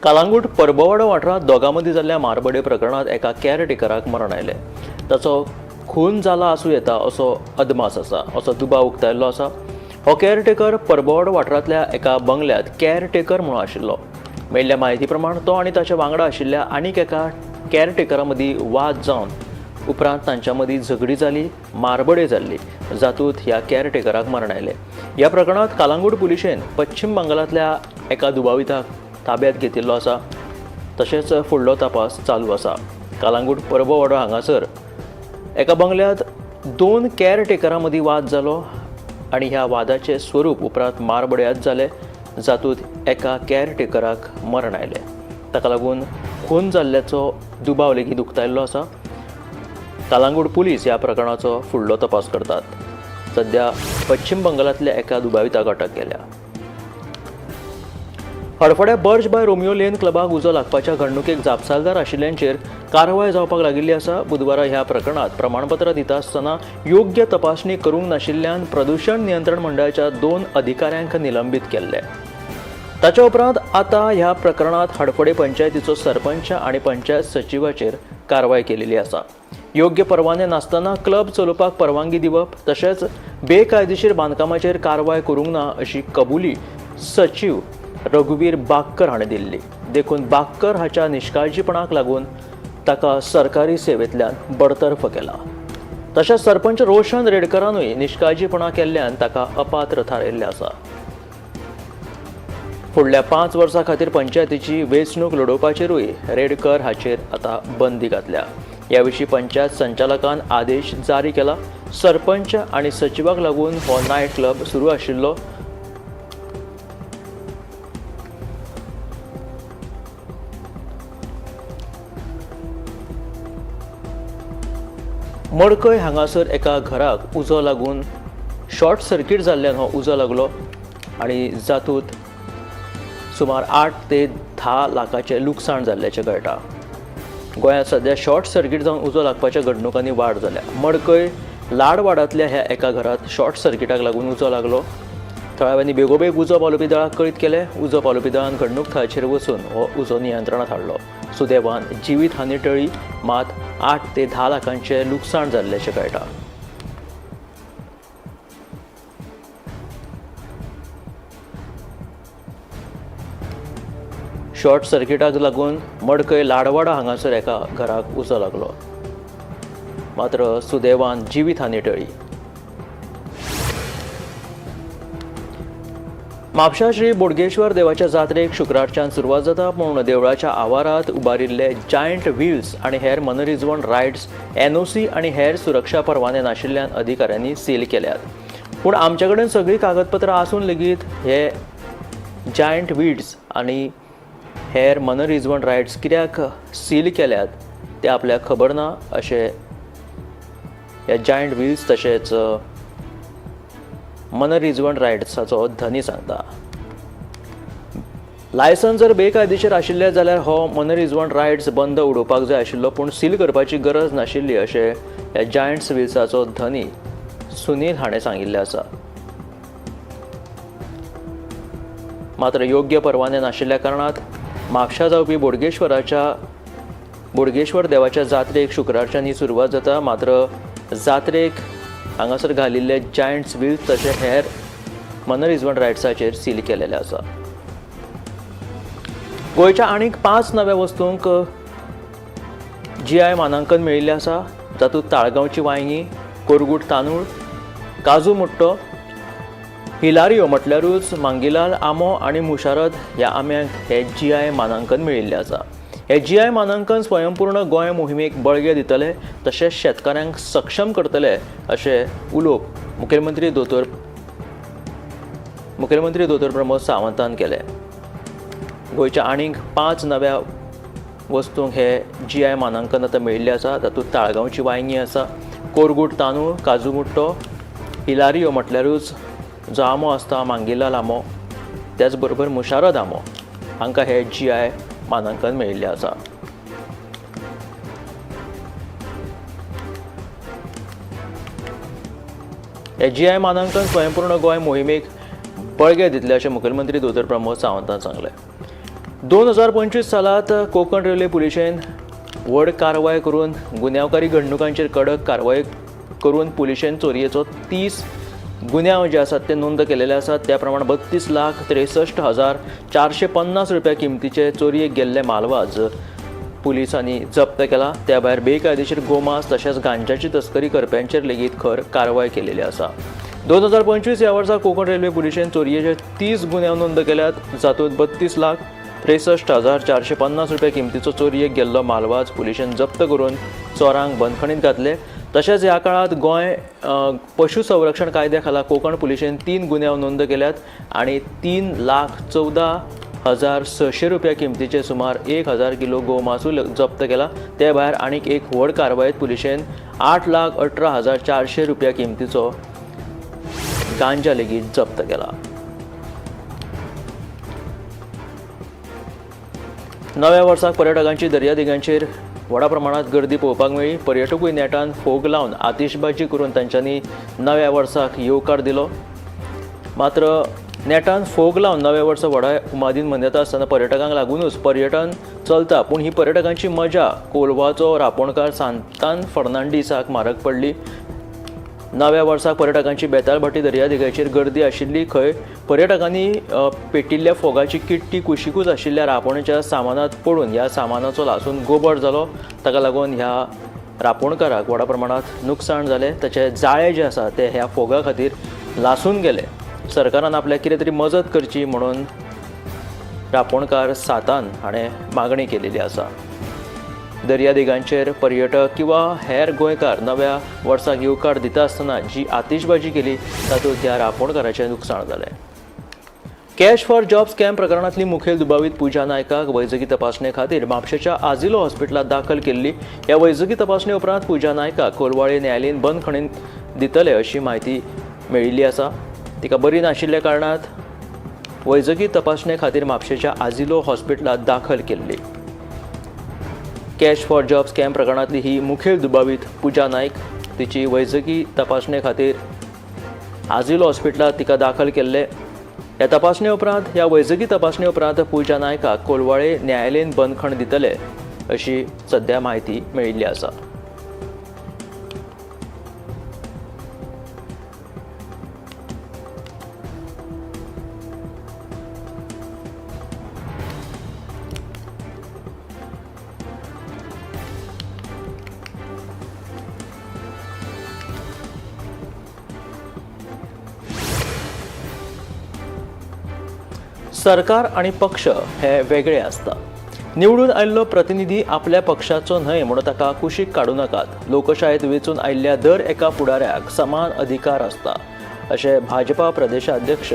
कालांगूट परबवाडो वाठारांत दोगां मदीं जाल्ल्या मारबडे प्रकरणांत एका केअरटेकराक मरण आयलें. ताचो खून जाला आसूं येता असो अदमास आसा, असो दुबाव उक्तायल्लो आसा. हो केअरटेकर परबवाडो वाठारांतल्या एका बंगल्यांत केअरटेकर म्हणून आशिल्लो. मेळिल्ल्या म्हायती प्रमाण तो आनी ताच्या वांगडा आशिल्ल्या आनीक एका केअरटेकरा मदीं वाद जावन उपरांत तांच्या मदीं झगडी जाली, मारबडे जाल्ली, जातूंत ह्या केअरटेकराक मरण आयलें. ह्या प्रकरणांत कालांगूट पुलिशेन पश्चिम बंगालांतल्या एका दुबाविताक ताब्यात घेतिल्लो आसा. तशेंच फुडलो तपास चालू आसा. कालांगूट परबवाडो हांगासर एका बंगल्यांत दोन केअरटेकरां मदीं वाद जालो आनी ह्या वादाचें स्वरूप उपरांत मारबडयात जालें, जातूंत एका केअरटेकराक मरण आयलें. ताका लागून खून जाल्ल्याचो दुबाव लेगीत उक्तायल्लो आसा. कालांगूट पुलीस ह्या प्रकरणाचो फुडलो तपास करतात. सध्या पश्चिम बंगालांतल्या एका दुबाविताक अटक केल्या. हडफड्या बर्ज बाय रोमियो लेन क्लबाक उजो लागपाच्या घडणुकेक जापसालदार आशिल्ल्यांचेर कारवाय जावपाक लागिल्ली आसा. बुधवारा ह्या प्रकरणांत प्रमाणपत्रां दिता आसतना योग्य तपासणी करूंक नाशिल्ल्यान प्रदूशण नियंत्रण मंडळाच्या 2 अधिकाऱ्यांक निलंबीत केल्ले. ताच्या उपरांत आतां ह्या प्रकरणांत हडफडे पंचायतीचो सरपंच आनी पंचायत सचिवाचेर कारवाय केलेली आसा. योग्य परवाने नासतना क्लब चलोवपाक परवानगी दिवप तशेंच बेकायदेशीर बांदकामाचेर कारवाय करूंक ना अशी कबुली सचीव रघुवीर बागकर हाणें दिल्ली. देखून बागकर हाच्या निश्काळजीपणाक लागून ताका सरकारी सेवेंतल्यान बडतर्फ केला. तशेंच सरपंच रोशन रेडकरानूय निश्काळजीपणा केल्ल्यान ताका अपात्र थारायिल्लें आसा. फुडल्या 5 वर्सां खातीर पंचायतीची वेंचणूक लडोवपाचेरूय रेडकर हाचेर आतां बंदी घातल्या. ह्या विशीं पंचायत संचालकान आदेश जारी केला. सरपंच आनी सचिवाक लागून हो नायट क्लब सुरू आशिल्लो. मडकय हांगासर एका घराक उजो लागून शॉर्ट सर्कीट जाल्ल्यान हो उजो लागलो आनी जातूंत सुमार 8 ते 10 लाखाचें लुकसाण जाल्ल्याचें कळटा. गोंयांत सध्या शॉर्ट सर्कीट जावन उजो लागपाच्या घडणुकांनी वाड जाल्या. मडकय लाडवाडांतल्या ह्या एका घरांत शॉर्ट सर्किटाक लागून उजो लागलो. थळाव्यांनी बेगोबेग उजो पालोवपी दळाक कळीत केलें. उजो पालोवपी दळान घडणूक थळाचेर वचून हो उजो नियंत्रणांत हाडलो. सुदैवान जिवीत हानी टळ्ळी, मात 8 ते 10 लाखांचें लुकसाण जाल्ल्याचें कळटा. शॉर्ट सर्किटाक लागून मडकय लाडवाडा हांगासर एका घराक उजो लागलो, मात्र सुदैवान जिवीत हानी टळ्ळी. म्हापशा श्री बोडगेश्वर देवाच्या जात्रेक शुक्रारच्यान सुरवात जाता, पूण देवळाच्या आवारांत उबारिल्ले जायंट व्हील्स आनी हेर मनरिजवण रायड्स एनओसी आनी हेर सुरक्षा परवाने नाशिल्ल्यान अधिकाऱ्यांनी सील केल्यात. पूण आमचे कडेन सगळीं कागदपत्रां आसून लेगीत हे जायंट व्हील्स आनी हेर मनरिजवण रायड्स कित्याक सील केल्यात ते आपल्याक खबर ना अशें ह्या जायंट व्हील्स तशेंच मनरिजवण रायड्साचो धनी सांगता. लायसन्स जर बेकायदेशीर आशिल्लें जाल्यार हो मनरिजवण रायड्स बंद उडोवपाक जाय आशिल्लो, पूण सील करपाची गरज नाशिल्ली अशें ह्या जायंट्स व्हील्साचो धनी सुनील हाणें सांगिल्लें आसा. मात्र योग्य परवाने नाशिल्ल्या कारणात म्हापशा जावपी बोडगेश्वर देवाच्या जात्रेक शुक्रारच्यान ही सुरवात जाता. मात्र जात्रेक हांगासर घालिल्ले जायंट्स व्हील्स तशें हेर मनरिजवण रायड्साचेर सील केलेलें आसा. गोंयच्या आनीक 5 नव्या वस्तूंक जीआय मानांकन मेळिल्लें आसा. तातूंत ताळगांवची वांयगी, कोरगूट तांदूळ, काजू मुट्टो, हिलारियो म्हटल्यारूच मांगीलाल आंबो आनी मुशारद ह्या आंब्यांक हे जीआय मानांकन मेळिल्लें आसा. हे जीआय मानांकन स्वयंपूर्ण गोंय मोहिमेक बळगें दितले तशेंच शेतकाऱ्यांक सक्षम करतले अशें उलोवप मुखेलमंत्री दोतोर प्रमोद सावंतान केलें. गोंयच्या आनीक 5 नव्या वस्तूंक हे जीआय मानांकन आतां मेळिल्लें आसा. तातूंत ताळगांवची वांयगी आसा, कोरगूट तांदूळ, काजू मुट्टो, हिलारियो म्हटल्यारूच जो आंबो आसता मांगीलाल आंबो, त्याच बरोबर मुशारद आंबो हांकां हे जीआय मानांकन मेळिल्लें आसा. हे जीआय मानांकन स्वयंपूर्ण गोंय मोहिमेक बळगें दितलें अशें मुखेलमंत्री दोतोर प्रमोद सावंतान सांगलें. 2025 सालांत कोंकण रेल्वे पुलिशेन व्हड कारवाय करून गुन्यांवकारी घडणुकांचेर कडक कारवाय करून पुलिशेन चोरयेचो 30 गुन्यांव जे आसात ते नोंद केलेले आसात. त्या प्रमाण 32,63,450 रुपया किमतीचे चोरयेक गेल्ले मालवाज पुलिसांनी जप्त केला. त्या भायर बेकायदेशीर गोमांस तशेंच गांजाची तस्करी करप्यांचेर लेगीत खर कारवाय केलेली आसा. 2025 ह्या वर्सा कोंकण रेल्वे पुलिशेन चोरयेचे 30 गुन्यांव नोंद केल्यात, जातूंत 32,63,450 रुपया किमतीचो चोरयेक गेल्लो मालवाज पुलिशेन जप्त करून चोरांक बंदखणीत घातले. तशेंच ह्या काळांत गोंय पशु संरक्षण कायद्या खाला कोंकण पुलिशेन 3 गुन्यांव नोंद केल्यात आनी 3,14,600 रुपया किमतीचे सुमार 1,000 किलो गोमासूल जप्त केला. ते भायर आनीक एक व्हड कारवायेंत पुलिशेन 8,18,400 रुपया किमतीचो गांजा लेगीत जप्त केला. नव्या वर्साक पर्यटकांची दर्यादेगांचेर व्हडा प्रमाणात गर्दी पळोवपाक मेळ्ळी. पर्यटकूय नेटान फोग लावन आतिशबाजी करून तांच्यांनी नव्या वर्साक येवकार दिलो. मात्र नेटान फोग लावन नवें वर्स व्हडा उमादीन मनयता आसतना पर्यटकांक लागूनच पर्यटन चलता, पूण ही पर्यटकांची मजा कोलवाचो रापोणकार सांतान फर्नांडीसाक म्हारग पडली. नव्या वर्साक पर्यटकांची बेतालभाटी दर्यादेगेचेर गर्दी आशिल्ली खंय पर्यटकांनी पेटिल्ल्या फोगाची किट्टी कुशिकूच आशिल्ल्या रापोणेच्या सामानांत पडून ह्या सामानाचो लासून गोबर जालो. ताका लागून ह्या रापोणकाराक व्हडा प्रमाणांत नुकसाण जालें. ताचे जाळे जे आसा ते ह्या फोगा खातीर लासून गेले. सरकारान आपल्याक कितें तरी मजत करची म्हणून रापोणकार सातान हाणें मागणी केलेली आसा. दर्यादेगांचेर पर्यटक किंवा हेर गोंयकार नव्या वर्साक येवकार दिता आसतना जी आतिशबाजी केली तातूंत ह्या रापोणकाराचें नुकसाण जालें. कॅश फॉर जॉब स्कॅम प्रकरणांतली मुखेल दुबावीत पूजा नायकाक वैजकी तपासणे खातीर म्हापशेच्या आझिलो हॉस्पिटलांत दाखल केल्ली. ह्या वैजकी तपासणे उपरांत पूजा नायकाक कोलवाळे न्यायालयीन बंदखणींत दितले अशी म्हायती मेळिल्ली आसा. तिका बरी नाशिल्ल्या कारणान वैजकी तपासणे खातीर म्हापशेच्या आझिलो हॉस्पिटलांत दाखल केल्ली. कॅश फॉर जॉब स्कॅम प्रकरणांतली ही मुखेल दुबावीत पूजा नायक, तिची वैजकी तपासणे खातीर आझिलो हॉस्पिटलांत तिका दाखल केल्ले. ह्या तपासणे उपरांत ह्या वैजकी तपासणे उपरांत पूजा नायकाक कोलवाळे न्यायालयीन बंदखण दितले अशी सध्या म्हायती मेळिल्ली आसा. सरकार आनी पक्ष हे वेगळे आसता. निवडून आयिल्लो प्रतिनिधी आपल्या पक्षाचो न्हय म्हणून ताका कुशीक काडूं नाकात. लोकशायेत वेंचून आयिल्ल्या दर एका फुडाऱ्याक समान अधिकार आसता अशें भाजपा प्रदेशाध्यक्ष